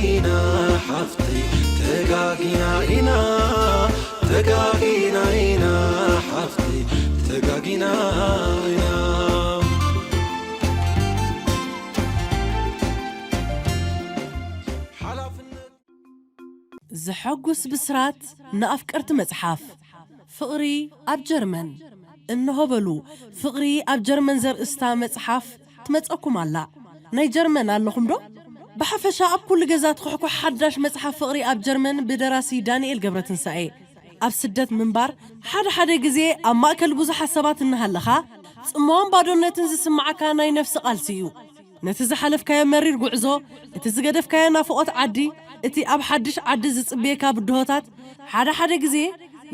ኢና ሓፍተይ ተጋጊና ኢና፣ ተጋጊና ኢና ሓፍተይ ተጋጊና ኢና። ሓላፍነት ዘሐጉስ ብስራት ንኣፍቀርቲ መጽሓፍ። ፍቕሪ ኣብ ጀርመን። እንሆ በሉ፣ ፍቕሪ ኣብ ጀርመን ዘርእስታ መጽሓፍ ትመጸኩም ኣላ። ናይ ጀርመን ኣለኹም ዶ? ብሓፈሻ ኣብ ኩሉ ገዛ ትኹሕኩሕ ሓዳሽ መጽሓፍ ፍቕሪ ኣብ ጀርመን ብደራሲ ዳንኤል ገብረትንሳኤ። ኣብ ስደት ምንባር ሓደ ሓደ ግዜ ኣብ ማእከል ብዙሓት ሰባት እናሃለኻ ጽምዋን ባዶነትን ዝስምዓካ ናይ ነፍሲ ቃልሲ እዩ። ነቲ ዝሓለፍካዮ መሪር ጉዕዞ፣ እቲ ዝገደፍካዮ ናፍቖት ዓዲ፣ እቲ ኣብ ሓድሽ ዓዲ ዝጽበየካ ብድሆታት፣ ሓደ ሓደ ግዜ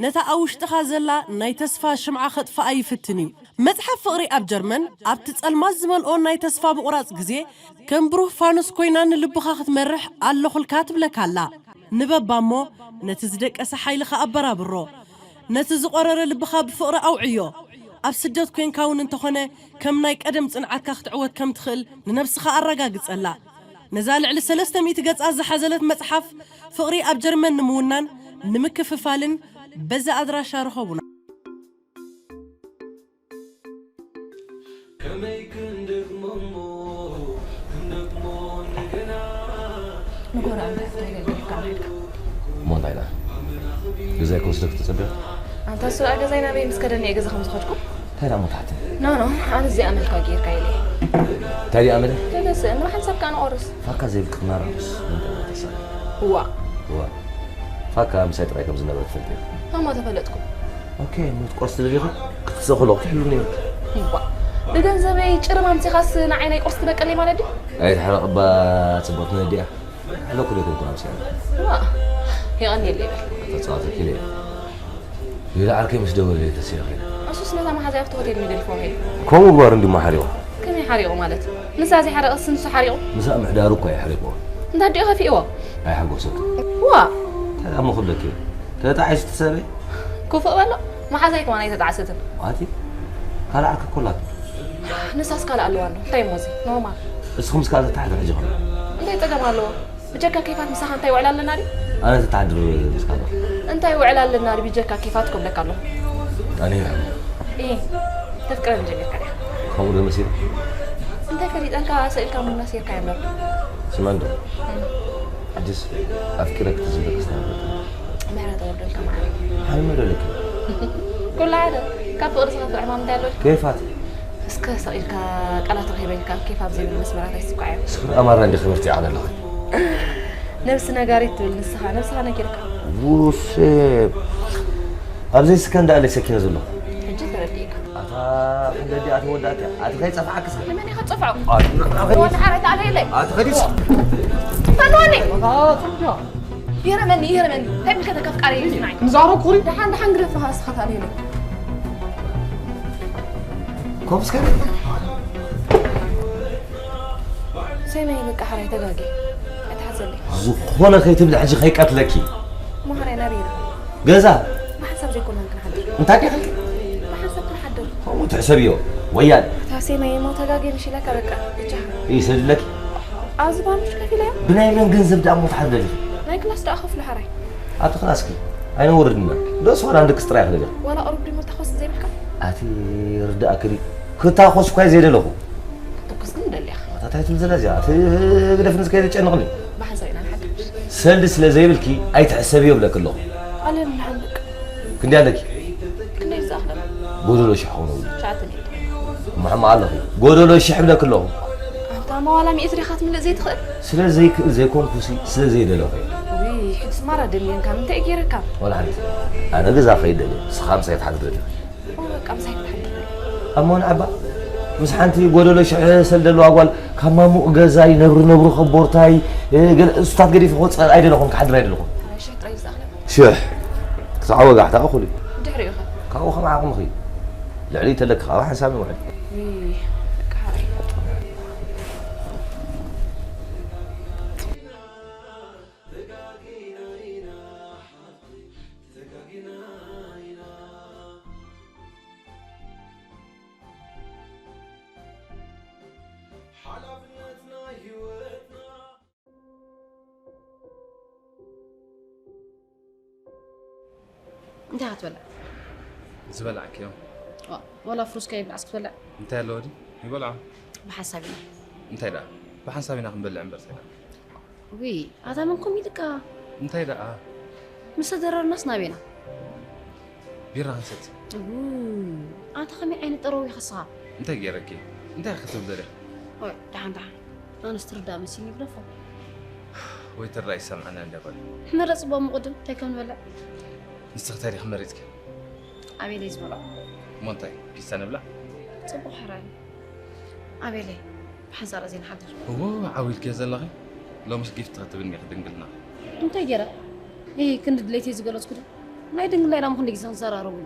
ነታ ኣብ ውሽጥኻ ዘላ ናይ ተስፋ ሽምዓ ከጥፍኣ ይፍትን እዩ። መጽሓፍ ፍቕሪ ኣብ ጀርመን ኣብቲ ጸልማት ዝመልኦ ናይ ተስፋ ምቑራጽ ግዜ ከም ብሩህ ፋኑስ ኮይና ንልብኻ ክትመርሕ ኣለኹልካ ትብለካ ኣላ። ንበባ እሞ ነቲ ዝደቀሰ ሓይልኻ ኣበራብሮ። ነቲ ዝቖረረ ልብኻ ብፍቕሪ ኣውዕዮ። ኣብ ስደት ኮይንካ እውን እንተኾነ ከም ናይ ቀደም ጽንዓትካ ክትዕወት ከም ትኽእል ንነብስኻ ኣረጋግጸላ። ነዛ ልዕሊ ሰለስተ ሚእቲ ገጻት ዝሓዘለት መጽሓፍ ፍቕሪ ኣብ ጀርመን ንምውናን ንምክፍፋልን በዚ ኣድራሻ ርኸቡና። ከመይ ክንደግሞ እሞ፣ ክንደግሞ እንደገና። ንጎራ እንታይ ትብለኒ ኢልካ ኣልካ? እሞ እንታይ ደኣ? ገዛይ ክወስደኪ ትጸበያ? ኣንታ እሱ ደኣ ገዛይ ናበይ ምስ ከደኒ እየ ገዛ ከም ዝኸድኩ? እንታይ ደኣ እሞ ትሓትኒ? ኖ፣ ኖ፣ ኣነ እዚኣ መልካ ጌርካ ኢለ እየ። እንታይ ደኣ ኣመለ? ተገስእ፣ ንባሕንሳብ ከኣ ንቆርስ። ፋካ ዘይብልኪ ክናራምስ ምንታይ ተሳለ? እዋ። እዋ። ፋካ ምሳይ ጥራይ ከም ዝነበረ ትፈልጢ ኢኺ። እሞ ተፈለጥኩ። ኦኬ፣ እሞ ትቆርስ ትደልዪ ኢኺ? ክትስእ ከለኹ ትሕሉኒ ነይሩ። እዋ። ብገንዘበይ ጭርም ኣምሲኻስ ንዓይ ናይ ቁርሲ ትበቀለይ ማለት ድዩ? ኣይትሕረቕ እባ ጽብቕቲ ነዲኣ። ኣለኩ ዶ ኣይኮንኩን ኣምሲኻ? እዋ። የቐንየለይ በል። ተጻዋተኪ ኢለ። ሌላ ዓርከይ ምስ ደወለለይ ተሲኣ ኸይደ። እሱስ ነታ መሓዛይ ኣብቲ ሆቴል ንገዲፎም ኢሉ። ከምኡ ምግባሩ እንዲሞ ሓሪቑ። ከመይ ሓሪቑ ማለት? ንሳ ዘይሓረቐትስ ንሱ ሓሪቑ? ንሳ ምሕዳሩ እኳ የሕሪቕዎ። እንተ ኣዲኡ ከፊእዎ? ኣይሓጎሰኩን። ዋ! እንታይ ደኣ እሞ ክብለኪ? ተጣዒሱ እቲ ሰበይ? ክፉእ በሎ። መሓዛይ ከማን ኣይተጣዕሰትን። ኣቲ ካልእ ዓርኪ እኮ ኣላቶ። ንሳስ ካልእ ኣለዋ እንዶ። እንታይ እሞ እዚ? ኖርማል። እስኹምስ ካልእ ተተሓሕዙ ሕጂ ኸሎ። እንታይ ጸገም ኣለዎ? ብጀካ ኬፋት ምሳኻ እንታይ ውዕል ኣለና ድዩ? ኣነ ተተሓድር ምስካ ኣለኹ። እንታይ ውዕል ኣለና ድዩ ብጀካ ኬፋት ክብለካ ኣለኹ። ኣነ እየ። እይ፣ ተፍቅረኒ ጀሚርካ ዲኻ? ከምኡ ዶ መሲሉ? እንታይ ፈሊጠልካ ስእልካ ምናስ ጌርካ እምበር። ስማ እንዶ። እም። ሕጅስ ኣፍቂረኪ ትዝብል ክስታ ምሕረት ኣወርደልካ ማዕረ። ሓይመ ደለኪ። ኩሉ ሓደ። ካብ ፍቕሪ ዝኸፍእ ሕማም እንታይ ኣሎ? ኬፋት። እስከ ሰቒልካ ቃላት ረኺበ ኢልካ ኬፍ ኣብ ዘይብሉ መስመራት ኣይትስኳዕ እዮም። ስኽሪ ኣማራ እንዲ ክብርቲ ይዓለ ኣለኹ። ነብሲ ነጋሪት ትብል ንስኻ፣ ነብስኻ ነጊርካ። ውሴ። ኣብ ዘይስከ እንዳ ኣለይ ሰኪነ ዘለኹ። ሕጂ ተረዲእካ። ኣታ ክንደዲ ኣቲ ወዳእቲ፣ ኣቲ ከይጸፍዓክስ። ንመን ኢኻ ትጸፍዖ? ኣቲ ወላ ሓረታ ኣለይለይ። ኣቲ ከዲስ። ፈንወኒ። ኣታ ጽምዳ። ይረመኒ፣ ይረመኒ። እንታይ ምልከተካ ፍቃሪ እዩ ዝናይ? ንዛረብ ኩሪ። ደሓን፣ ደሓን ግደፍ፣ ንኻስኻ ታልየለይ። ኮምስከ ሰመይ በቃ ሓራይ ተጋጊ። ኣይትሓዘለይ። ዝኾነ ከይትብሊ ሕጂ ከይቀትለኪ። እሞ ሓራይ ናበይ ኢና? ገዛ። ብሓንሳብ ዘይኮነን ክንሓድር። እንታይ ዲኺ? ብሓንሳብ ክንሓድር። ከምኡ ትሕሰብዮ። ወያል። እታ ሰመይ እሞ ተጋጊ ምሽ ኢላካ በቃ። ብቻ። ይሰድለኪ። ኣብዚ ባንክ ከፊለያ? ብናይ መን ገንዘብ ደኣ እሞ ትሓድሪ? ናይ ክላስ ደኣ ከፍሉ ሓራይ። ኣብቲ ክላስኪ ኣይነውርድና። ዶስ ዋላ ንድቅስ ጥራይ ክደልያ። ዋላ ቁሩብ ድዩ መታኮስ ዘይብልካ? ኣቲ ርዳእክኒ። ክታኮስ እኳ ዘይደለኹ። ክትኩስ ግን ደሊኻ። ኣታ ታይ ትብል ዘላ እዚኣ? ኣቲ ግደፍኒ እስከ የጨንቕኒ። ብሓንሳብ ኢና ንሓድር። ሰልዲ ስለ ዘይብልኪ ኣይትሕሰብዮ እብለኪ ኣለኹ። ኣለም ንሓንቅ። ክንደይ ኣለኪ? ክንደይ ዝኣኽለ? ጎደሎ ሽሕ ክኸውን እብሉ። ትሽዓተ ሚእቲ። እሞ ሕማቕ ኣለኺ። ጎደሎ ሽሕ እብለኪ ኣለኹ። ኣንታ እሞ ዋላ ሚእቲ ዲኻ ትምልእ ዘይትኽእል? ስለ ዘይክእል ዘይኮንኩሲ፣ ስለ ዘይደለኹ እየ። ውይ፣ ሕጅስ ማራ ደልየንካ፣ ምንታይ ገይረካ? ዋላ ሓንቲ። ኣነ ገዛ ከይድ ደልየ፣ ንስኻ ምሳይ ትሓድር ደልየ። ኦ፣ በቃ ምሳይ ክትሓድር ደልየ። ኣሞ ንዓባ፣ ምስ ሓንቲ ጎደሎ ሽሕ ሰል ደለዋ ጓል፣ ካብ ማሙቕ ገዛይ፣ ነብሪ ነብሩ ከቦርታይ፣ እ፣ ገለ እሱታት ገዲፈ ክወጽእ ኣይደለኹን፣ ክሓድር ኣይደለኹን። ኣይ፣ ሽሕ ጥራይ ዝኣኽለ። ሽሕ። ክሳዕ ወጋሕታ እኹል እዩ። ድሕሪኡ ኸ? ካብኡ ከም ዓቕምኺ። ልዕሊ ተለኪ ካብ ሓንሳብ ንውዕል። ውይ፣ በቃ ሓራይ። ሓላፍነት ናይ ህይወትና። እንታይ ክትበልዕ? ዝበላዕክዮ። ዋ፣ ዋላ ፍሩስካ ይብላዕስ ክትበልዕ? እንታይ ኣለዎ ድዩ? ይበልዖ። ብሓንሳብ ኢና። እንታይ ደኣ? ብሓንሳብ ኢና ክንበልዕ እምበር፣ እንታይ ደኣ? ውይ፣ ኣታ መን ኮም ኢልካ? እንታይ ደኣ? ምስ ተደረርናስ ናበይና? ቢራ ክንሰቲ። ው፣ ኣታ ከመይ ዓይነት ጠረው ኢኻ እስኻ? እንታይ ገይረኪ? እንታይ ክትብል ደሊኻ? ኦይ፣ ደሓን፣ ደሓን። ኣነስ ትርዳእ መሲልኒ ግደፎ። ወይ ትርዳእ ይሰምዓና እንደ ቆልዑ። ሕመረ ጽቡቕ ምቕድም እንታይ ከም ንበልዕ? ንስኺ እንታይ ዲኺ መሪጽኪ? ኣቤለይ ዝበልዖ። እሞ እንታይ? ፒዛ ንብላዕ? ጽቡቕ ሕራይ። ኣቤለይ፣ ብሓንሳብ ርኣይ ዘይንሓድር። እዎ፣ ዓው ኢልክዮ ዘለኺ። ሎምስ ጊፍት ክትብኒ ኢኺ ድንግልናኺ። እንታይ ገይረ? እሂ፣ ክንዲ ድሌተይ ዝገለጽኩ ዶ? ናይ ድንግልና ኢላ እሞ ክንደይ ግዜ ክንዘራረቡ?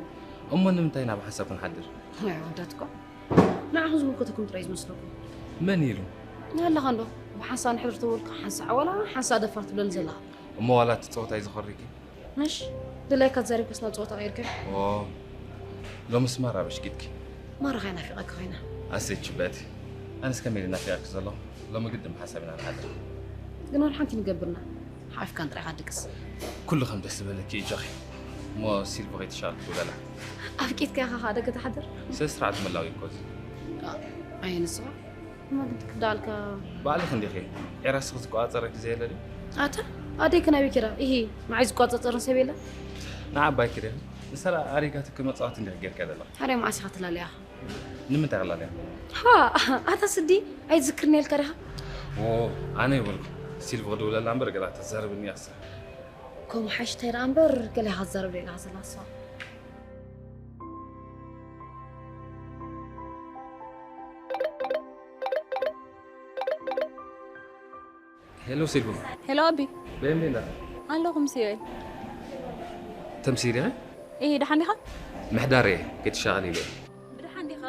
እሞ ንምንታይ ኢና ብሓንሳብ ክንሓድር? ኣይ፣ ኣወዳት እኮ። ንዓኹም ዝምልከተኩም ጥራይ ዝመስለኩም። መን ኢሉ? ኣለኻ እንዶ፣ ብሓንሳብ ንሕድር ተበልኩ፣ ሓንሳእ ዋላ ሓንሳእ ደፋር ትብለኒ ዘለኻ። እሞ ዋላ እቲ ጸወታ እዩ ዘኾሪኪ? ምሽ? ድላይካ ተዛሪብካስ ናብ ጸወታ ቀይርካዮ? ኦ፣ ሎምስ ማራ በሽጊድኪ። ማራ ኸኣ ናፊቐካ ኮይና። ኣሰይ ችበቲ፣ ኣነስ ከመይ ኢለ ናፊቐኪ ዘለኹ? ሎሚ ግድን ብሓንሳብ ኢና ንሓድር። ግን ወላ ሓንቲ ንገብርና። ሓፊፍካን ጥራይ ኢኻ ትድቅስ። ኩሉ ከም ደስ ዝበለኪ እዩ ጆኺ። እሞ ሲልቮ ከይትሻል ትውለላ። ኣፍቂድካ ኢኻ ኸኣ ደገ ትሓድር? ስነ ስርዓት ምህላው እዩ እኮ እዚ። ኣየ ንስኻ? እሞ ግን ትክዳልካ። ባዕልኺ እንዲኺ። ዒራስኺ ዝቆጻጸረኪ ዘየለ ድዩ? ኣታ፣ ኣደይ ክናበይ ኪዳ? ኢሂ፣ ንዓይ ዝቆጻጸርን ሰብ የለ? ንዓባይ ኪዳ። ንሳ ኣሪጋትኪ መጻወቲ እንዲኺ ጌርካ ዘለኻ። ታዲያ መዓስ ኢኻ ትላለያ? ንምንታይ ክላለያ? ሃ፣ ኣታ ስዲ፣ ኣይትዝክርኒ ኢልካ ዲኻ? ኦ፣ ኣነ ይበልኩ። ሲልቪ ክድውለላ እምበር ገላ ተዛርብኒ እያ እሳ። ከምኡ ሓይሽ እንታይ ደኣ እምበር ገለ ኢኻ ትዛረብ ዶ ኢልካ ዘለኻ እሳ። ሄሎ ሲልቪ። ሄሎ ኣቢ። በየን ቤንዳ? ኣለኹ ምስ ዮኤል። ተምሲል ኢኺ? ኢሂ፣ ደሓን ዲኻ? ምሕዳር እየ፣ ከይትሻቐል ኢለ። ብደሓን ዲኻ?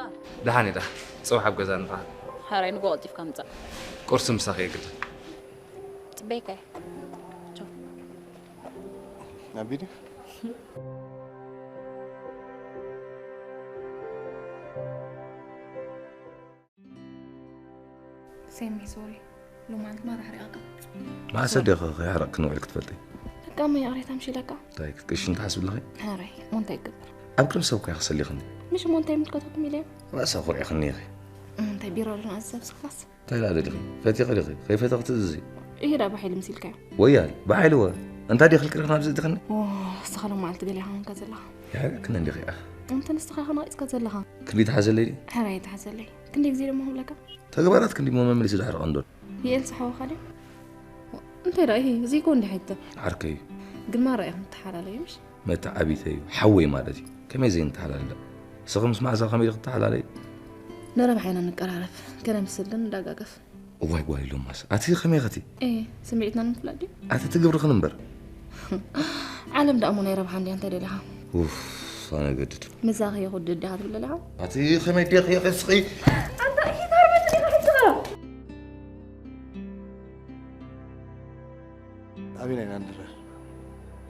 ደሓን እየ፣ ደሓን። ጽባሕ ኣብ ገዛ ንረኣኽ። ሓራይ ንጎ ቀልጢፍካ ምጻእ። ቁርሲ ምሳኺ እየ ግድን። ጽበይካ እየ። ቻው። ኣቢ ድዩ? ሴሚ፣ ሶሪ። ሎማዓንቲ ማራ ኣሕሪቐካ። መዓስ ሶሪ። ኣዴኺ ከይሓረቕኪ ንውዒልኪ ትፈልጢ? በቃ እሞ ይቕሬታ ምሽ ኢለካ። እንታይ ክትቅሽኒ ትሓስቢ ኣለኺ? ሕራይ፣ እሞ እንታይ ይገብር? ኣብ ቅድሚ ሰብ እኮ ኢኺ ሰሊኽኒ። ምሽ እሞ እንታይ ይምልከተኩም ኢለ? ርእሰ ኩርዒኽኒ ኢኺ። እሞ እንታይ ቢሮ ዶ ንኣዝዘ ኣብዚ ክላስ? እንታይ ደኣ ደሊኺ? ፈቲኺ ዲኺ? ከይፈተኺ ትእዝዚ? ኢሂ ደኣ ብሓይሊ መሲልካዮ። ወያል፣ ብሓይሊ ወ? እንታይ ዲኺ ክልክልኺ ናብዚ እትኽኒ? ኦ፣ ንስኻ ሎማዓልቲ ገሊኻ ኮንካ ዘለኻ። ይሓርቅክኒ እንዲኺ ኣኽ። እንተ ንስኻ ኢኻ ነቒጽካ ዘለኻ። ክንዲ ትሓዘለይ ድዩ? ሕራይ ትሓዘለይ። ክንደይ ግዜ ደሞ ክብለካ? ተግባራት ክንዲ እሞ መመሊሱ ዳሕሪ ቀንዶ። የኤልሳ ሓወኻ ድዩ? እንታይ ደኣ፣ ኢሂ፣ እዚ እኮ እንዲሕ ኣይተ። ዓርከይ እዩ። ግን ማራ ኢኹም ትሓላለዩ፣ ምሽ? መተዓቢተይ እዩ፣ ሓወይ ማለት እዩ። ከመይ ዘይንተሓላለ? ንስኺ ምስ መዓዛ ከመይ ኢኺ ትተሓላለዩ? ንረብሓ ኢና ንቀራረብ፣ ከነምስልን ንደጋገፍ። እዋይ ጓል ኢሎማስ፣ ኣቲ ከመይ ኸቲ? ኤ፣ ስምዒትና ንምፍላጥ ድዩ? ኣቲ ትግብርኽን እምበር። ዓለም ደኣ እሞ ናይ ረብሓ እንድያ እንታይ ደሊኻ? ኡፍ፣ ኣነ ገድድ። ምሳኺ የኹድድ ዲኻ ትብል ዘለኻ? ኣቲ ከመይ ዲኺ ኢኺ እስኺ? ኣንታ ኢኺ ታርበኒ ዲኻ ሕጂ ኸኣ? ኣበይና ኢና ንድረር?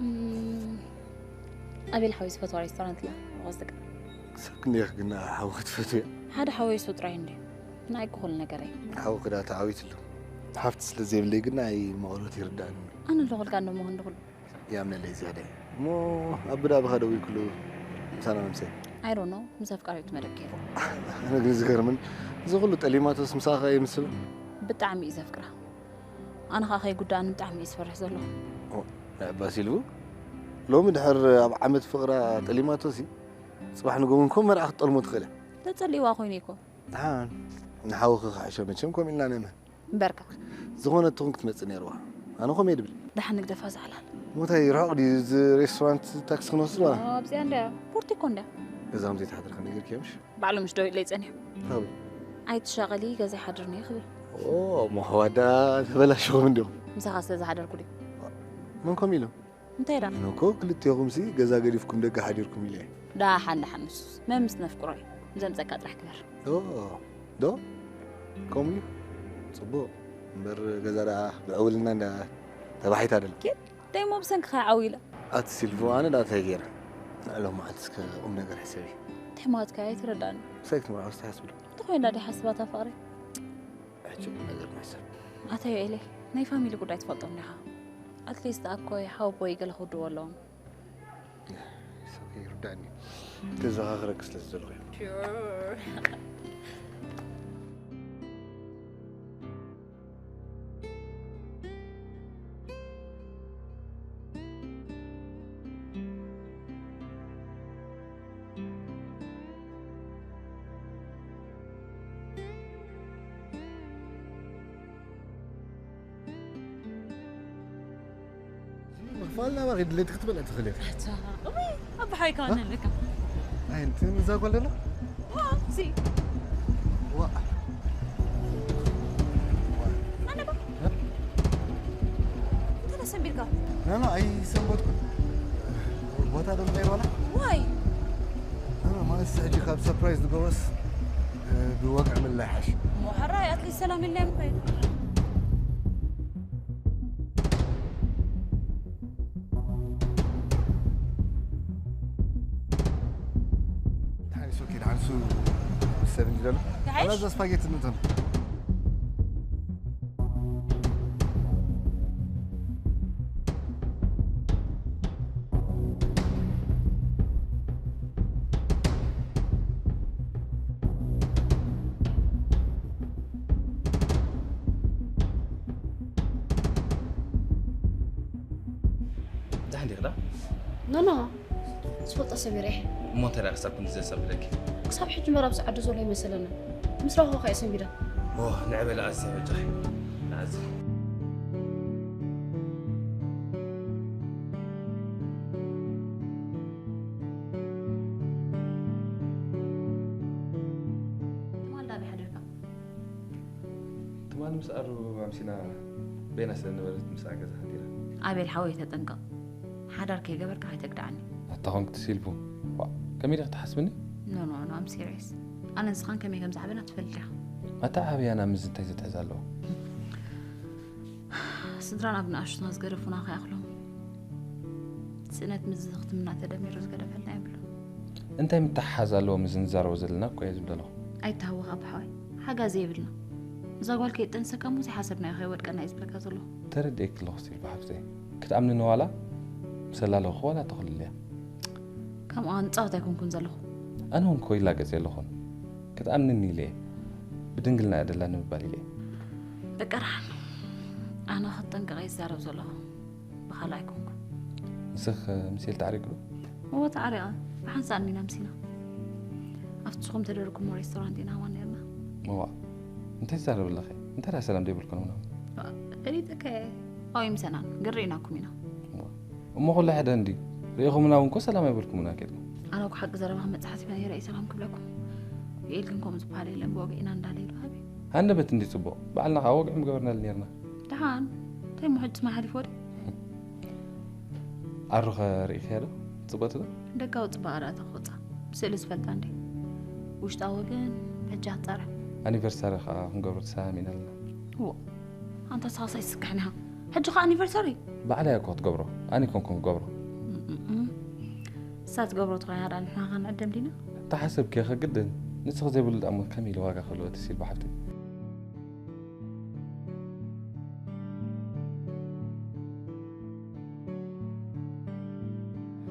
እም፣ ኣቤል ሓወይ ዝፈትዋ ሬስቶራንት ኣላ፣ መቐዝቲ ቀ። ክሳብ ክንደይ ኢኺ ግና ሓውኺ ትፈትውያ? ሓደ ሓወይ እሱ ጥራይ እንድዩ። ንዓይ እኮ ኩሉ ነገረይ። ሓውኺ ደኣ ተዓዊትሉ። ሓፍቲ ስለ ዘይብለይ ግና ኣይ መቐረት ይርድኣኒ። ኣነ ኣለኹልካ እንዶ እሞ ክንዲ ኩሉ። ይኣምነለይ ዝያዳ እዩ። እሞ ኣቢ ደኣ ብኻ ደዊልክሉ ምሳና መምሰል? I don't know፣ ምስ ኣፍቃሪኡ ትመደብ ገይሩ። ኣነ ግን ዝገርምን፣ እዚ ኩሉ ጠሊማቶስ ምሳኻ ይምስል? ብጣዕሚ እዩ ዘፍቅራ። ኣነ ኸኣ ከይጉድኣኒ ብጣዕሚ እየ ዝፈርሕ ዘለኹ። ኦ፣ ናይ ኣባ ሲልቡ? ሎሚ ድሕር ኣብ ዓመት ፍቕራ ጠሊማቶሲ፣ ጽባሕ ንጎ እውን ከም መርዓ ክትጠልሞ ትኽእል እያ። ተጸሊእዋ ኮይነ እኮ። ደሓን፣ ንሓውኺ ክሕሾ መቸም ከምኡ ኢልና ነመን። እምበርካ። ዝኾነት ትኹን ክትመጽእ ነይርዋ። ኣነ ከምኡ እየ ድብል። ደሓን ንግደፋ እዛ ዕላል። ሞታይ ርሑቕ ድዩ እዚ ሬስቶራንት ታክሲ ክንወስድ ዋላ? ኦ፣ ኣብዚኣ እንድያ። ፖርቲኮ እንድያ። ገዛኹም ዘይተሓድርካ ነጊርክዮ ምሽ? ባዕሎም ምሽ ደው ኢለይ ጸኒሖም። እንታይ ክብል? ኣይትሻቐሊ፣ ገዛ ይሓድርኒ ክብል። ኦ፣ እሞ ኣሕዋት ደኣ ተበላሽኹም እንዲኹም። ምሳኻ ስለ ዝሓደርኩ ድዩ? መን ከምኡ ኢሎም? እንታይ ደኣ? ኣነ እኮ ክልቴኹምሲ ገዛ ገዲፍኩም ደገ ሓዲርኩም ኢለ እየ። ደሓን ደሓን ንሱስ መን ምስ ነፍቅሮ እዩ። ንዘምጸካ ጥራሕ ግበር። ኦ፣ ዶ? ከምኡ እዩ? ጽቡቕ። እምበር ገዛ ደኣ ብዕውልና እንዳ ተባሒታ ደላ። ኬድ ደይሞ ብሰንክኻ ይዓው ኢለ። ኣቲ ሲልቮ፣ ኣነ ደኣ እንታይ ገይረ? ንዕሎም መዓልቲ እስከ ቁም ነገር ሕሰቢ። እንታይ ማለትካ? ኣይተረዳእኒ። ምሳይ ክትምርዓውስ ትሓስቢ ዶ? እንተኾይና ደይሓስባ እታ ፍቕሪ? ሕጂ ቁም ነገር ንሕሰብ። ኣታ ዮኤለይ፣ ናይ ፋሚሊ ጉዳይ ትፈልጦም ዲኻ? ኣትሊስት ኣኮይ፣ ሓወቦይ ገለ ክውድእዎ ኣለዎም። ይርዳእኒ። ክዘኻኽረኪ ስለ ዝደለኹ እየ። ምኽፋል ናባኺ ድሌት ክትበልዕ ትኽእል ኢኺ። ኣታ፣ እወይ፣ ኣባሓይ ከዋን ኣለካ። ኣይ፣ እንትን እዛ ጓል ደላ? ዋ፣ ሲ። ዋ። ኣነ ባ? እ? እንተ ደሰንቢርካ? ኖ፣ ኖ፣ ኣይሰንበድኩን። ቦታ ዶ ንቐይር ዋላ? ዋይ? ኖ፣ ኖ፣ ማለት ሕጂ ካብ ሰርፕራይዝ ንገብሮስ፣ እ፣ ብወግዒ ምልላይ ሓሽ። እሞ ሕራይ፣ ኣትሊስት ሰላም ኢልና እዮም ንኸይድ። ደሓን እሱ፣ ኦኬ፣ ደሓን እሱ ሰብ እንዲ ዘሎ። ደሓን? ኣላ እዛ ስፓጌቲ እንተን። ደሓን ዲኺ ዳ? ኖ፣ ኖ። ዝፈልጦ ሰብ እየ። እሞ እንታይ ደኣ ክሳብ ክንድዚ ዘሰንብደኪ? ክሳብ ሕጂ መራብ ሰዓዱ ዘሎ ኣይመሰለንን። ምስ ረኸብኩ እየ ሰንቢደ። ኦ፣ ንዕበ ለኣዚ በጃኺ። ለኣዚ። ትማል ዳበይ ሓዲርካ? ትማል ምስ ኣሩ ኣምሲና በይና ስለ ነበረት ምስኣ ገዛ ሓዲራ። ኣቤል ሓወይ ተጠንቀቕ። ሓዳር ከይገበርካ ከይተግድዓኒ። ኣታ ኾንክ ትሲልቡ። ዋ፣ ከመይ ዲኻ ትሓስብኒ? ኖ፣ ኖ፣ ኖ፣ I'm serious። ኣነ ንስኻን ከመይ ከም ዝዓበና ትፈልጥ ኢኻ። ኣታ ዓብያና ምስ እንታይ ዘትሕዝ ኣለዎ? ስድራና ብንኣሽቱና ዝገደፉና ከይኣኽሎም፣ ስእነት ምስ ዝኽትምና ተደሚሩ ዝገደፈልና የብሉን። እንታይ ምትሓሓዝ ኣለዎ ምስ ንዛረቦ ዘለና እኮ እየ ዝብል ዘለኹ። ኣይተሃወኽ ኣባሓወይ፣ ሓጋዚ የብልና። እዛ ጓል ከይጠንሰካ እሞ ዘይሓሰብናዮ ከይወድቀና እየ ዝብለካ ዘለኹ። ተረዲኤኪ ኣለኹ ሲልባ ሓፍተይ። ክትኣምንኒ ዋላ ምስ ኣላለኹ ዋላ ተኽልልያ። ከምኣ ንጻወት ኣይኮንኩን ዘለኹ። ኣነ እውን እኮ ይላገጽ የለኹን። ክትኣምንኒ ኢለ እየ። ብድንግልና እያ ደላ ንምባል ኢለ እየ። በቃ ደሓን። ኣነ ክጠንቀቕ እየ ዝዛረብ ዘለኹ። ብኻልእ ኣይኮንኩን። ንስኽ ምስ ኤል ተዓሪቂ ዶ? እወ ተዓሪቐ። ብሓንሳእ እንዲና ኣምሲና። ኣብቲ ንስኹም ተደርኩሞ ሬስቶራንት ኢና ኣዋን ነርና። እዋ። እንታይ ትዛረቢ ኣለኺ? እንታይ ደኣ ሰላም ዘይብልኩን ምናምን? ፈሊጥከ። ኣው ይምሰናን። ግን ርኢናኩም ኢና። እዋ። እሞ ኩሉ ሓደ እንዲ። ርኢኹምና እውን እኮ ሰላም ኣይበልኩምና ኬድኩም። ኣነ እኮ ሓቂ ዘረባ መጽሓፍ ኢና ይረኢ ሰላም ክብለኩም። ኤል ግን ከምኡ ዝበሃል የለን ብወግዒ ኢና እንዳለ ይረሃብ እዩ። ሃንደበት እንዲ ጽቡቕ። ባዕልና ኸኣ ወግዒ ምገበርናሉ ነርና። ደሓን። እንታይ እሞ ሕጂ ማይ ሓሊፍዎ ድዩ? ኣሩኸ ርኢኽያ ዶ? ጽብቕቲ ዶ? ደጋዊ ጽባቐ ደኣ ተኽወጻ። ብስእሊ ዝፈልጣ እንዴ? ውሽጣዊ ግን በጃ ትጻረ። ኣኒቨርሳሪ ኸኣ ክንገብሮ ተሰማሚዕና ኣለና። እዎ። ኣንታ ንስኻስ ኣይትስክሕን ኢኻ። ሕጂ ኸኣ ኣኒቨርሳሪ? ባዕላ እያ እኮ ክትገብሮ። ኣነ ኣይኮንኩን ክገብሮ። እም፣ እም፣ እም። ንሳ ትገብሮ ተኾይና ደኣ ንሕና ኸኣ ንዕደም ዲና? እንተ ሓሰብክዮ ኸ ግድን። ንስኺ ዘይብሉ ደኣ እሞ ከመይ ኢሉ ዋጋ ክህልዎ እቲ ሲልባ ሓፍተይ?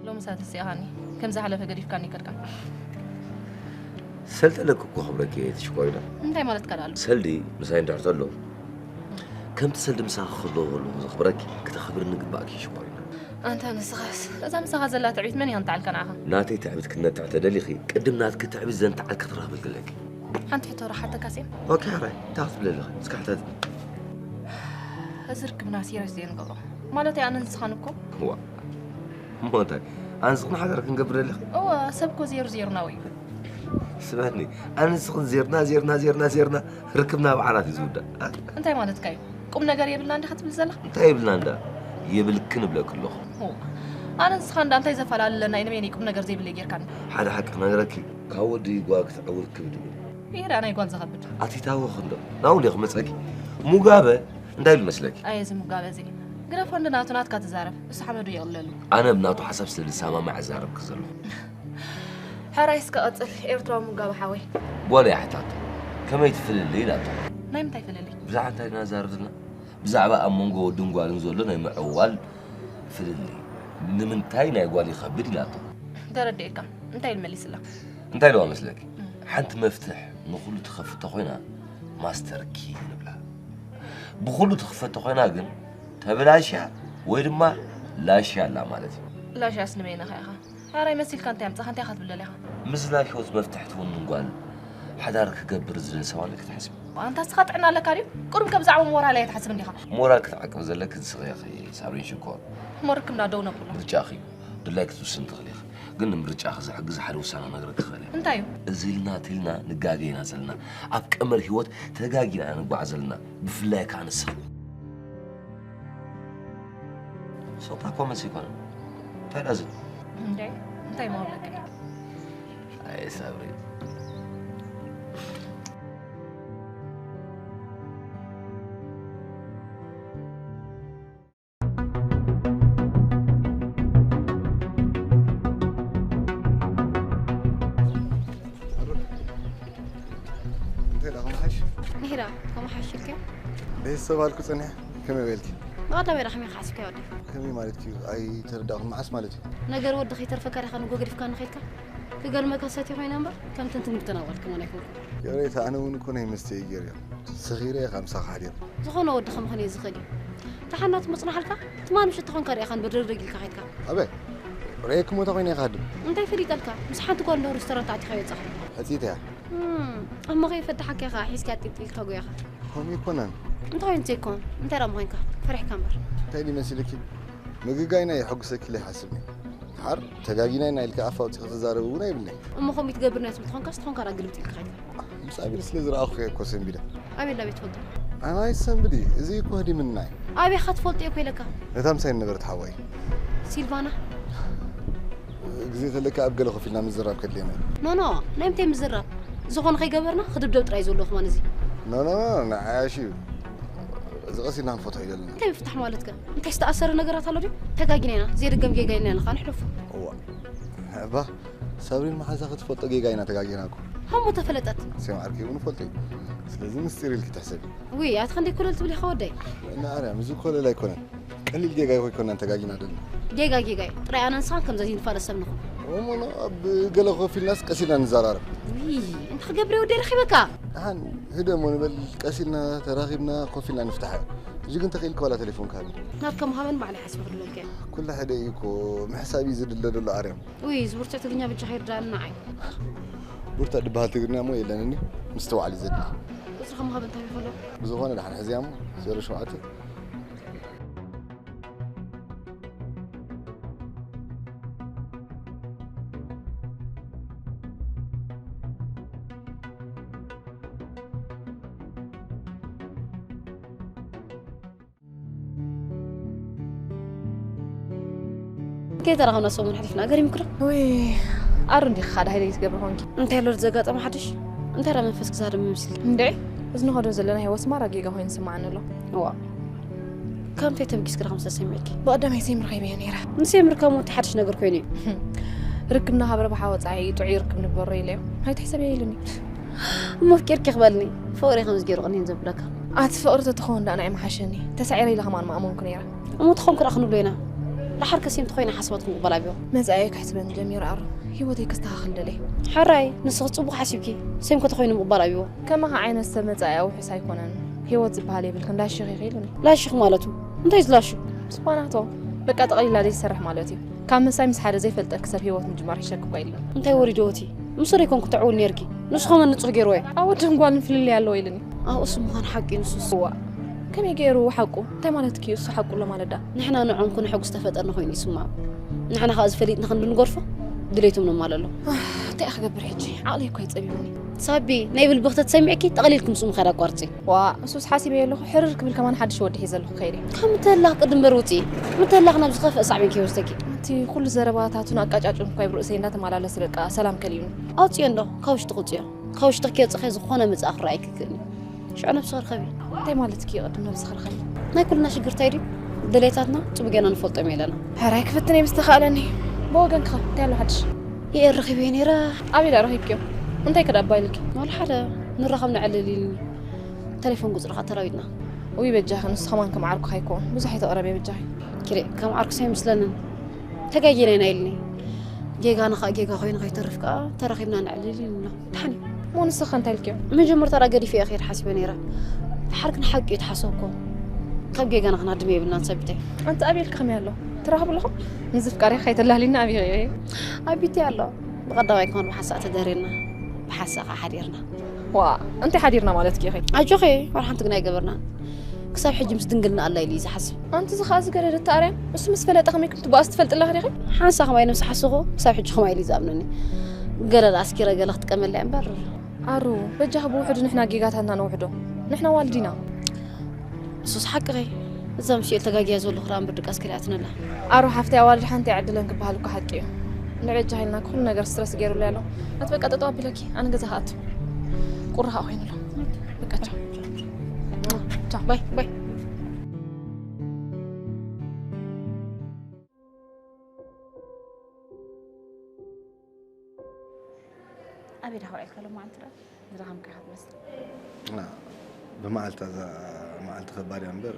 ሎምስ ኣተሲእኻኒ። ከም ዝሓለፈ ገዲፍካኒ ከድካ። ሰልዲ ኣለኪ እኮ ክብረኪ እየ ትሽኮሪና። እንታይ ማለትካ ደኣ ኣሎ? ሰልዲ ምሳይ እንድሕር ተሎ፣ ከምቲ ሰልዲ ምሳኺ ክህልዎ ከለኹ ዘኽብረኪ፣ ክተኽብርኒ ግባእኪ ሽኮሪና። ኣንታ ንስኻስ፣ እዛ ምሳኻ ዘላ ትዕቢት መን እያ ከንትዓልካ ንዓኻ? ናተይ ትዕቢት ክትነትዒ ተደሊኺ፣ ቅድም ናትኪ ትዕቢት ዘንትዓልኪ ክትረኽቢ ግለኪ። ሓንቲ ሕቶ ዶ ክሓተካስ እየ? ኦኬ፣ ሕራይ፣ እንታይ ክትብሊ ኣለኺ? እስኪ ሕተቲ። እዚ ርክብና ሲሪየስ ዘይንገብሮ። ማለተይ ኣነ ንስኻን እኮ። ዋ፣ እሞ እንታይ? ኣነ ንስኽን ሓዳር ክንገብር ኣለኺ? እወ፣ ሰብ እኮ ዜሩ ዜሩና እዩ። ስምዕኒ፣ ኣነ ንስኽን ዜርና፣ ዜርና፣ ዜርና፣ ዜርና፣ ርክብና ብዓራት እዩ ዝውዳእ። እንታይ ማለትካ እዩ? ቁም ነገር የብልና እንዲኻ ትብል ዘለኻ? እንታይ የብልና እንዳ? የብልክን እብለኪ ኣለኹ። ኦ፣ ኣነ ንስኻ እንዳ እንታይ ዘፈላለና እዩ? ንበይነይ ቁም ነገር ዘይብለይ ጌርካኒ። ሓደ ሓቂ ክነግረኪ፣ ካብ ወዲ ጓል ክትዕውር ክብድ እዩ። ይሄ ደኣ ናይ ጓል ዘኸብድ። ኣቲታወ ክንዶ? ናብኡ እንዲየ ክመጸኪ። ሙጋበ እንታይ ኢሉ መስለኪ? ኣየ፣ እዚ ሙጋበ እዚ። ግደፎ እንዶ ናቱ ናትካ ትዛረብ። እሱ ሓመዱ የቕለሉ። ኣነ ብናቱ ሓሳብ ስለ ዝሰማማዕ እዛረብኪ ዘለኹ። ሕራይ እስከ ቀጽል፣ ኤርትራዊ ሙጋበ ሓወይ። ጓል እያ ሕታቶ። ከመይ እቲ ፍልልይ ኢላቶ። ናይ ምንታይ ፍልልይ? ብዛዕባ እንታይ ኢና ንዛረብ ዘለና? ብዛዕባ ኣብ መንጎ ወድን ጓልን ዘሎ ናይ ምዕዋል ፍልልይ። ንምንታይ ናይ ጓል ይኸብድ ኢላቶ። ተረዲኤካ። እንታይ ኢሉ መሊስላ? እንታይ ኢልዋ መስለኪ? ሓንቲ መፍትሕ ንኹሉ ትኸፍቶ ኮይና ማስተር ኪ ንብላ። ብኹሉ ትኽፈቶ ኮይና ግን ተበላሽያ ወይ ድማ ላሽያ ኣላ ማለት እዩ። ላሽያስ ንበይንኻ ኢኻ። ሓራይ መሲልካ እንታይ ኣምጻኻ? እንታይ ኢኻ ትብል ደሊኻ? ምዝላሽ ህይወት መፍትሕ ትውንን ጓል ሓዳር ክገብር ዝደሊ ሰብ ኣለኪ ትሓስቢ? ኣንታ ንስኻ ጥዕና ኣለካ ድዩ? ቁሩብ ከ ብዛዕባ ሞራል ኣይትሓስብ እንዲኻ? ሞራል ክትዓቅብ ዘለኪ ንስኺ ኢኺ ሳብሪን ሽኮር። እሞ ርክብና ደው ነብሎ። ምርጫኺ እዩ። ድላይኪ ክትውስን ትኽእሊ ኢኺ። ግን ንምርጫኺ ዝሕግዝ ሓደ ውሳነ ክነግረኪ እኽእል እየ። እንታይ እዩ? እዚ ኢልና እቲ ኢልና ንጋገ ኢና ዘለና። ኣብ ቀመር ህይወት ተጋጊና ኢና ንጓዓዝ ዘለና። ብፍላይ ከኣ ንስኺ። ሶታ ኮመንስ ይኮነ። እንታይ ዳዝን? እንዴ? እንታይ ማውለቅ? ኣይ ሳብሪ። እንታይ ደኣ፣ ከመይ ሓሽ? ኒራ፣ ከመይ ሓሽ ኢልካ? ደስ ሰብ ኣልኩ ጸኒሐ፣ ከመይ በልኪ? ብቐዳማይ ደኣ ከመይ ክሓስብካ ወዲ? ከመይ ማለት እዩ? ኣይተረዳእኩን። መዓስ ማለት እዩ? ነገር ወዲ ከይተርፈካ ዲኻ ንጎ ገዲፍካ ንኸይድካ? ክገርመካ ሰትየ ኮይነ እምበር፣ ከም ትንትን ምተናወልክ መን ኣይኮንኩን። ይቕሬታ፣ ኣነ እውን እኮ ናይ መስተ እዩ ገይረዮ። ሰኺረ እየ ካብ ምሳኻ ሓዲረ። ዝኾነ ወዲ ከምኾነ እዩ ዝኽእል እዩ። ተሓናት መጽናሕልካ፣ ትማሊ ምሸት ተኾንካ ዲኻ ንበድረግረግ ኢልካ ከይድካ? ኣበይ? ርኤክሞ ተኾይነ ኢኻ ድም። እንታይ ፈሊጠልካ? ምስ ሓንቲ ጓል እንዶ ሬስቶራንት ኣቲኻ ይወጻኻ። ሕጽይት እያ። እም፣ ኣብ መኸይ ፈታሓካ ኢኻ፣ ሒዝካ ጢልጢል ተጎያኻ። ከምኡ ኣይኮነን። እንታይ ኮይኑ ዘይኮን? እንታይ ደኣ ምኾንካ? ፈሪሕካ እምበር። እንታይ ድዩ መሲልኪ? ምግጋይና የሐጉሰኪ ኢለ ይሓስብኒ። ሓር ተጋጊና ኢና ኢልካ ኣፍ ኣውጺኻ ትዛረብ እውን ኣይብልን'የ። እሞ ከምኡ ትገብር ናይ ትብል ተኾንካስ፣ ተኾንካ ደኣ ግልብጥ ኢልካ ከይድካ። ምስ ኣቤል ስለ ዝረኣኹ እየ እኮ ሰንቢደ። ኣቤል ኣበይ ትፈልጦ? ኣነ ኣይሰንብድ እዩ። እዚ እኮ ህዲምና እዩ። ኣበይ ኢኻ ትፈልጦ እየ እኮ ኢለካ። ነታ ምሳይ ዝነበረት ሓወይ። ሲልቫና? ግዜ ተለካ ኣብ ገለ ኮፍ ኢልና ምዝራብ ከድልየና እዩ። ኖ፣ ኖ፣ ናይ ምንታይ ምዝራብ? ዝኾነ ከይገበርና ክድብደብ ጥራይ ዘሎ ከማን እዚ። ኖ፣ ኖ፣ ኖ፣ ንዓያሽ እዩ። እዚ ቀስ ኢልና ክንፈትሖ እዩ ዘለና። እንታይ ምፍታሕ ማለት ከ? እንታይ ዝተኣሰረ ነገራት ኣሎ ድዩ? ተጋጊና ኢና። ዘይድገም ጌጋ ኢልና ኢና ከኣ ንሕለፎ። እዋ። እባ፣ ሳብሪን መሓዛ ክትፈልጦ ጌጋ ኢና ተጋጊና እኮ። ሃሞ ተፈለጠት። ሴም ዓርኪ እውን እፈልጦ እዩ። ስለዚ ምስጢር ኢልኪ ትሕሰቢ። ውይ፣ ኣቲ ክንደይ ኮለል ትብል ኢኻ ወደይ? ወይና ኣርያም፣ እዚ ኮለል ኣይኮነን። ቀሊል ጌጋ ኣይኮነን ተጋጊና ደልና። ጌጋ ጌጋ እዩ። ጥራይ ኣነ ንስኻን ከምዚ ንፋለስ ሰብ ንኹን። እሞ ኣብ ገለ ኮፍ ኢልናስ ቀስ ኢልና ንዘራረብ። ውይ፣ እንታይ ክገብር እየ ወደይ ረኺበካ? ደሓን ህደሞ ንበል፣ ቀስ ኢልና ተራኺብና ኮፍ ኢልና ንፍታሓዮ። ሕጂ ግን ተኽኢልኪ ዋላ ቴሌፎንካ ሃብኒ። ናትካ ምሃበን ባዕለይ ሓሲበ ክድለልካ እየ። ኩሉ ሓደ እዩ እኮ፣ ምሕሳብ እዩ ዝድለ ዘሎ ኣርያም። ውይ፣ እዚ ብርቱዕ ትግርኛ በጃኻ ይርዳእኒ ንዓይ። ብርቱዕ ድበሃል ትግርኛ እሞ የለንኒ፣ ምስትውዓል እዩ ዘድሊ። ቁጽርኻ ምሃብ እንታይ ይኸሎ? ብዝኾነ ደሓን ሕዝያ እሞ፣ ዜሮ ሸውዓተ። ከይተራኸብና ሰሙን ሓሊፍና፣ ገሪሙኪ ዶ? ወይ፣ ኣሩ እንዲኺ ኻዳ ሃይለ ትገብሪ ኾንኪ። እንታይ ኣሎ ዘጋጠመ ሓድሽ? እንታይ ደኣ መንፈስ ክዛደም ይመስል? እንድዒ፣ እዚ ንኸዶ ዘለና ህይወት ማራ ጌጋ ኮይኑ ይስምዓኒ ኣሎ። እዋ፣ ካብ ምንታይ ተበጊስኪ ዲኺ ከምዚ ተሰሚዕኪ? ብቐዳማይ ሴም ረኺበዮ ነይረ። ንሴም ርካብ እውን እንታይ ሓድሽ ነገር ኮይኑ እዩ? ርክብና ካብ ረብሓ ወጻኢ ጥዑይ ርክብ ንግበሮ ኢለዮ። ኣይትሕሰብዮ ኢሉኒ። እሞ ኣፍቂርኪ ክበልኒ፣ ፍቕሪ ከምዚ ገይሩ ቅኒን ዘብለካ። ኣቲ ፍቕሪ ተትኸውን ደኣ ንዓይ ምሓሸኒ። ተሳዒረ ኢለ ከማን ምኣመንኩ ነይረ። እሞ ተኾንኩ ደኣ ክንብሎ ኢና። ደሓር ከ ሴም ተኾይና ሓሳባትኩም ምቕባል ኣብዮ። መጻኢየይ ከሕስበኒ ጀሚረ ኣሩ። ህይወተይ ከስተኻኽል ደልየ። ሕራይ፣ ንስኺ ጽቡቕ ሓሲብኪ። ሴም ከ ተኾይኑ ምቕባል ኣብዮ። ከማኻ ዓይነት ሰብ መጻኢኣ ውሑስ ኣይኮነን። ህይወት ዝበሃል የብልክን፣ ላሽኺ ኢኺ ኢሉኒ። ላሽኽ ማለቱ? እንታይ እዩ ዝላሹ? ስፓናቶ። በቃ ጠቕሊላ ዘይትሰርሕ ማለት እዩ። ካብ ምሳይ ምስ ሓደ ዘይፈልጠኪ ሰብ ህይወት ምጅማር ይሸክ እኳ የለን። እንታይ ወሪድዎ እቲ? ምስ ዶ ኣይኮንኩ ተዕውል ነይርኪ? ንሱ ኸማን ንጹህ ገይርዎ እዩ። ኣብ ወድን ጓልን ፍልልይ ኣለዎ ኢሉኒ። ኣውስ ምዃን ሓቂ ንሱስ። እዋ። ከመይ ገይሩ ሓቁ? እንታይ ማለትኪ እዩ እሱ ሓቁ ኣሎ ማለት ደኣ? ንሕና ንዕኦም ክነሐጉስ ተፈጠርና ኮይኑ ይስምዖም። ንሕና ኸኣ እዚ ፈሊጥና ክንዲ ንገድፎ ድሌቶም ነማለሎ። ኣህ፣ እንታይ እየ ክገብር ሕጂ? ዓቕለይ እኮ እዩ ጸቢቡኒ። ሳቢ፣ ናይ ብልቢ ክተትሰሚዕኪ ጠቕሊልኪ ምስኡ ምኻድ ኣቋርጺ። ዋእ፣ እሱስ ሓሲበዮ ኣለኹ፣ ሕርር ክብል ከማን ሓድሽ ወዲ ሒዘ ኣለኹ ክኸይድ እየ። ካብ ምተላኽ ቅድም በር ውጺ። ምተላኽ ናብ ዝኸፍአ ሳዕቤን ከይወስደኪ። እቲ ኩሉ ዘረባታቱን ኣቃጫጭን እኳ ኣብ ርእሰይ እንዳተመላለሰ በቃ ሰላም ከሊኡኒ። ኣውጽዮ እንዶ፣ ካብ ውሽጢ ክውጽዮ። ካብ ውሽጥኺ ከይወጻኺ ዝኾነ መጻኢ ክረኣየኪ ይክእል እዩ። ሽዑ ነብስኺ ርኸቢ። እንታይ ማለትኪ እዩ ቅድም ነብስኺ ርኸቢ? ናይ ኩልና ሽግር እንታይ ድዩ? ድሌታትና ጽቡቕ ጌርና ንፈልጦም የለና። ሕራይ ክፍትን እየ ምስ ተኻእለኒ። ብወገንኪ ኸ እንታይ ኣሎ ሓድሽ? የኤር ረኺበዮ ነይረ። ኣበይ ደኣ ረኺብክዮ? እንታይ ከ ደኣ እባ ኢሉኪ? ዋላ ሓደ፣ ንራኸብ ነዕልል ኢሉኒ። ቴሌፎን ቁጽሪ ኸኣ ተላዊጥና። ውይ በጃኺ፣ ንሱ ኸማን ከም ዓርኩ ኸይከውን። ብዙሕ ኣይተቕረብዮ በጃኺ። ኪደ፣ ከም ዓርኩስ ኣይመስለንን። ተጋጊና ኢና ኢሉኒ። ጌጋና ኸኣ ጌጋ ኮይኑ ከይተርፍ ከኣ ተራኺብና ነዕልል ኢሉና። ደሓን እዩ። እሞ ንስኺ ከ እንታይ ኢልክዮ? መጀመርታ ደኣ ገዲፈ እየ ክሄድ ሓሲበ ነይረ። ደሓር ግን ሓቂ እዩ ተሓሰብኩ። ካብ ጌጋና ክነድም የብልናን ሰብተይ። ኣንቲ ኣቤል ከ ከመይ ኣሎ? ትራኸቡ ኣለኹም? ንዝፍቃሪ ከይተላህሊና ኣብይ እየ። ኣቢቲ ኣሎ። ብቐዳማይ ከማን ብሓንሳእ ተደሪርና። ብሓንሳእ ከኣ ሓዲርና። ዋ፣ እንታይ ሓዲርና ማለት ኪ ኢኺ? ኣጆኺ፣ ዋላ ሓንቲ ግን ኣይገበርናን። ክሳብ ሕጂ ምስ ድንግልና ኣላ ኢሉ እዩ ዝሓስብ። ኣንቲ እዚ ኸኣ ዝገደደ ተኣርያ እሱ ምስ ፈለጠ ከመይ ክም ትበኣስ ትፈልጥላ ኸዲኺ? ሓንሳእ ኸማይ ነብሲ ሓስኹ ክሳብ ሕጂ ኸማይ ኢሉ እዩ ዝኣምነኒ። ገለ ደኣ ኣስኪረ ገለ ክጥቀመላ እየ እምበር። ኣሩ በጃኺ ብውሕዱ ንሕና ጌጋታትና ነውሕዶ። ንሕና ኣዋልድ ኢና። እሱስ ሓቅኺ። እዛ ምስ ዮኤል ተጋግያ ዘለኹ ደኣ እምበር ድቃስ ከሊኣትኒ ኣላ። ኣሩ ሓፍተይ ኣዋልድ ሓንቲ ኣይዕድለን ክበሃል እኮ ሓቂ እዩ። ንበጃኺ ኢልና ኩሉ ነገር ስትረስ ገይሩለይ ኣሎ። ኣቲ በቃ ጠጠው ኣቢለኪ ኣነ ገዛ ክኣቱ። ቁሪ ኸኣ ኮይኑ ኣሎ። በቃ ቻው። ቻው። ባይ ባይ። ኣበይ ደኣ ውዒልካ ሎማዓንቲ ደኣ ዝደኸምካ ኢኻ ትመስል። ብመዓልታ እዛ መዓልቲ ከባድ እያ እምበር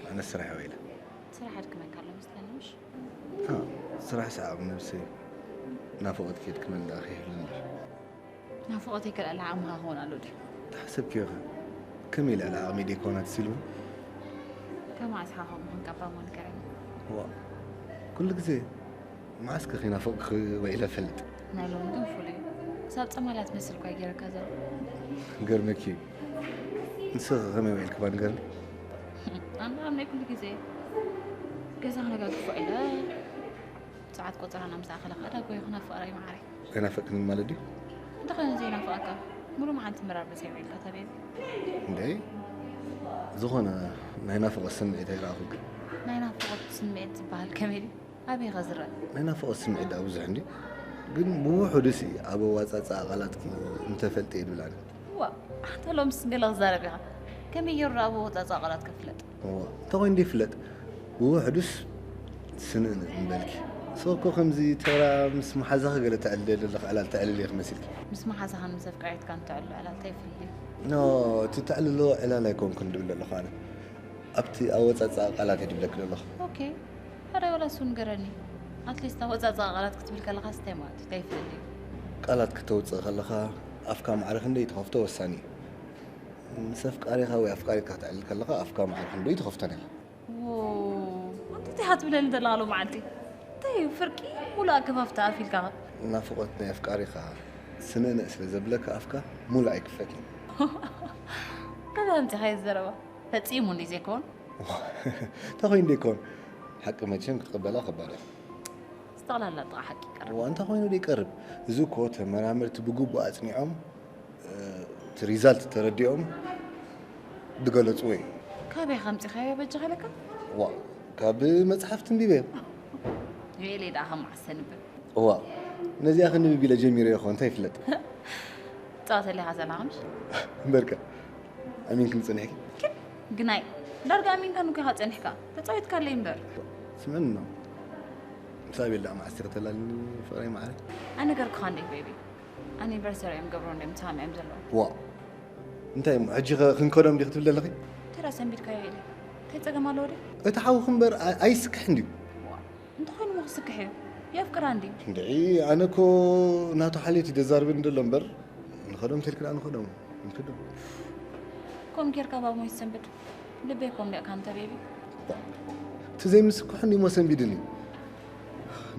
ኣነ ስራሕ እየ ውዒለ። ስራሕ ኣድክመካ ኣሎ መስለኒ ምሽ? ስራሕ ሰዓብ ነብሰይ ናፍቖትኪ የድክመኒ ደኣ ከይህሉ እምበር። ናፍቖተይ ከልኣላ ዓቕምኻ ክኾን ኣሎ ድዩ? ተሓሰብክዮ ኸ? ከመይ ልዕሊ ዓቕመይ ደይኮና ትሲልዎ? ካብ መዓስ ኢኻ ከምኡ ኮንካ እባ እሞ ንገረኒ። ዋእ ኩሉ ግዜ መዓስከ ከይናፈቕኩኺ ውዒለ እፈልጥ? ናይ ሎሚ ግን ፍሉይ እዩ። ክሳብ ጸማልያ ትመስል እኳ እዩ ገይሩካ ዘሎ። ክገርመኪ እዩ። ንስኺ ከ ከመይ ውዒልኪ እባ ንገርኒ? ኣነ ኣብ ናይ ኩሉ ግዜ ገዛ ክነጋግፍ ውዒለ ሰዓት ቆጸራና ምስ ኣኸለ ከኣ ዳጎየ ክናፍቕ ራእይ መዓረይ። ኣይናፈቅክን ማለት ድዩ? እንተኾነ ዘይናፍቐካ ሙሉእ መዓልቲ ምራብ ዶ ዘይውዒልካ ተቤቢ? እንዴ ዝኾነ ናይ ናፍቖት ስምዒት ኣይረኣኹን። ናይ ናፍቖት ስምዒት ዝበሃል ከመይ ድዩ? ኣበይ ኢኻ ዝረኣ? ናይ ናፍቖት ስምዒት ደኣ ብዙሕ እንድዩ፣ ግን ብውሑዱሲ ኣብ ኣወጻጽኣ ቃላትኪ እንተፈልጥየ ድብል ኣነ። ዋእ፣ ኣንታ ሎምስ ገለ ክዛረብ ኢኻ። ከመይ ገይሩ ደኣ ብወጻጽኣ ቃላት ክፍለጥ? ዋእ፣ እንተኾይኑ ደይፍለጥ፣ ብውሑዱስ ስንእንእ ምበልኪ። ንስኺ እኮ ከምዚ ተራ ምስ መሓዛኺ ገለ ተዕልልዮ ዘለኺ ዕላል ተዕልሊ ኢኺ መሲልኪ። ምስ መሓዛኻን ምስ ኣፍቃሪትካን ተዕልሎ ዕላል እንታይ ይፍለጥ? ኖ፣ እቲ ተዕልሎ ዕላል ኣይኮንኩን ድብል ዘለኹ ኣነ። ኣብቲ ኣወጻጽኣ ቃላት እየ ድብለኪ ዘለኹ። ኦኬ፣ ሕራይ ዋላ እሱ ንገረኒ። ኣትሊስት ኣወጻጽኣ ቃላት ክትብል ከለኻስ እንታይ ማለት እዩ? እንታይ ይፍለጥ እዩ? ቃላት ክተውጽእ ከለኻ ኣፍካ ማዕረ ክንደይ ትኸፍቶ ወሳኒ እዩ። ምስ ኣፍቃሪኻ ወይ ኣፍቃሪትካ ክትዕልል ከለኻ ኣፍካ ማዕረ ክንደይ ትኸፍቶን ኢኻ። ዎው፣ ኣንታ እንታይ ኢኻ ትብለኒ ዘለኻ ሎማዓልቲ? እንታይ እዩ ፍርቂ ሙሉእ ኣገፋፍታ ኣፍ ኢልካ? ናፍቖት ናይ ኣፍቃሪኻ ስንእንእ ስለ ዘብለካ ኣፍካ ሙሉእ ኣይክፈትን እዩ። ካበይ ኣምጺኻዮ እዚ ዘረባ? ፈጺሙ እንድዩ ዘይከውን። ተኾይኑ ዶ ይኮን? ሓቂ መቸም ክትቕበላ ከባድ እያ። ዝጠቕላላ ጥቓ ሓቂ ይቀርብ። እዋ እንተ ኾይኑ ዶ ይቀርብ? እዚ እኮ ተመራመርቲ ብግቡእ ኣጽኒዖም እቲ ሪዛልት ተረዲኦም ዝገለጽዎ እዩ። ካበይ ከምጺኻዮ በጃኻ ኢለካ? ዋ ካብ መጽሓፍቲ ኣንቢበ። ዮኤለይ ደኣ ከም መዓስ ተንብብ? እዋ ነዚኣ ክንብብ ኢለ ጀሚረ እኮ እንታይ ይፍለጥ። ትጻወተለይ ኢኻ ዘለኻ ምሽ? እምበርከ ኣሚንክኒ ጸኒሕኪ? ኪድ ግናይ ዳርጋ ኣሚንካኒ እኮ ኢኻ ጸኒሕካ። ተጻዊትካለይ እምበር። ስምዕኒ እኖ ምስ ኣቤል ደኣ መዓስ ኢኺ ተላልኒ ፍቕረይ መዓረይ? ኣይነገርኩኻን ድየ ቤቢ? ኣኒቨርሰሪ እዮም ገብሮ እንድዮም ተሰማሚዖም ዘለዉ። ዋእ እንታይ እሞ ሕጂ ኸ ክንከዶም ድዩ ክትብሊ ኣለኺ? ተራ ሰንቢድካዮ ኢለ እንታይ ጸገም ኣለዎ ድዩ? እቲ ሓውኺ እምበር ኣ- ኣይስክሕን ድዩ? እንተኾይኑ እሞ ክስክሕ እዩ የፍቅራ እንድዩ። እንድዒ ኣነ እኮ ናቱ ሓልዮት እዩ ዘዛርበኒ ዘሎ እምበር ንኸዶም ተልክና ንኸዶም ንክዶም። ከምኡ ጌርካ ባብ ሞይት ሰንብድ ልበይ ኮም ሊቕካ እንተ ቤቢ። እቲ ዘይምስክሑ እንዲሞ ሰንቢድኒ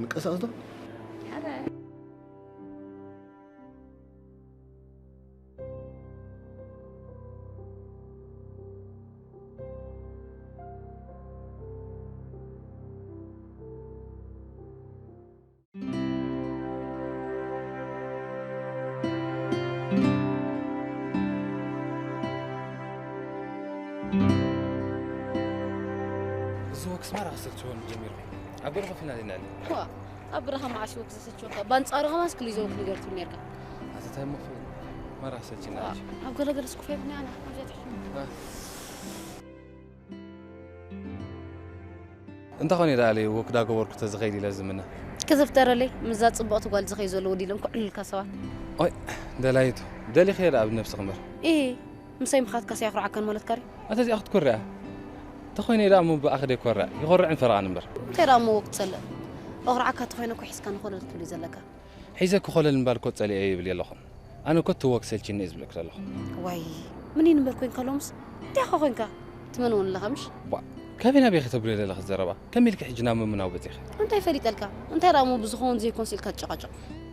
ንቀሳቕስ ዶ? ኣረ እዚ ወክስ ማራ ክሰልችወኒ ጀሚሩ። ኣብ ገለ ኮፍ ኢና ዘይንዕልል። ዋ፣ ኣብ በረኻ መዓስ እዩ ወክ ዘሰልችወካ? ባንጻሩ ከማስ ክሉ ይዘውክ ነገር ትብል ነርካ። ኣቲ እንታይ እሞ ክብል ማራ ክሰልችና እዩ። ኣብ ገለ ገለስ ኩፍ የብልና ኣና፣ ኣብዚኣ ትሕሽሙ። እንተኾነ ደኣ ለይ ወክ ዳገበርኩ ተዝኸይድ ኢለ ዝምነ። ክዝፍጠረለይ፣ ምስዛ ጽብቕቲ ጓል ዝኸይ ዘሎ ወዲሎም ክዕልልካ ሰባት። ኦይ፣ ደላይቱ፣ ደሊኽዮ ደኣ ብነብስኺ እምበር። ኢሂ፣ ምሳይ ምኻድካስ ኣየኹርዓካን ማለትካ ድዩ? ኣታ እዚኣ ክትኮርዕ እያ። እንተኾይነ ደኣ እሞ ብኣኺ ደይኮርዕ፣ ይኾርዕን ፈረቓን እምበር። እንታይ ደኣ እሞ ወክ ትሰልእ? ኦኽርዓካ ተኾይነ እኮ ሒዝካ ንኾለል ትብል እዩ ዘለካ። ሒዘ ክኾለል ምባል እኮ ጸሊኤ ይብል የለኹን። ኣነ እኮ ትወክ ሰልችኒ እየ ዝብለክ ዘለኹ። ዋይ፣ ምን ይንበር ኮይንካ ሎምስ? እንታይ ኢኻ ኮይንካ? ትመን እውን ኣለኻ ምሽ? ዋ፣ ካበይ ናበይ ከተብሎ ዘለኺ ዘረባ? ከመይ ኢልኪ ሕጂ ናብ ምምናው በጺኺ? እንታይ ፈሊጠልካ? እንታይ ደኣ እሞ ብዝኸውን ዘይኮንስ ኢልካ ትጨቃጨቕ?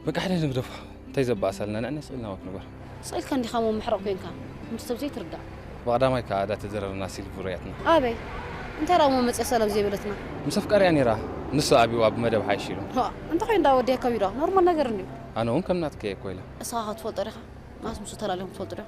በቃ ሓደ ንግደፎ። እንታይ ዘባእሳልና ንዕነ ስቕ ኢልና ወክ ንበር። ስቕ ኢልካ እንዲኻ እሞ ምሕረቕ ኮይንካ። ምስ ሰብ ዘይትርዳእ። ብቐዳማይ ከኣ እዳ ተዘረርና ሲልቪ ርያትና። ኣበይ? እንታይ ደኣ እሞ መጽያ ሰላም ዘይበለትና? ምስ ኣፍቃሪኣ ነይራ። ንሱ ኣብይዋ ብመደብ ሓይሽ ኢሉ። ዋ፣ እንተኾይኑ ደኣ ወዲያ ከቢዶ። ኖርማል ነገር እንድዩ። ኣነ እውን ከም ናትኪ እየ እኮ ኢለ። እስኻ ኸ ትፈልጦ ዲኻ? ማስ ምስኡ ተላሊኹም ትፈልጡ ዶ?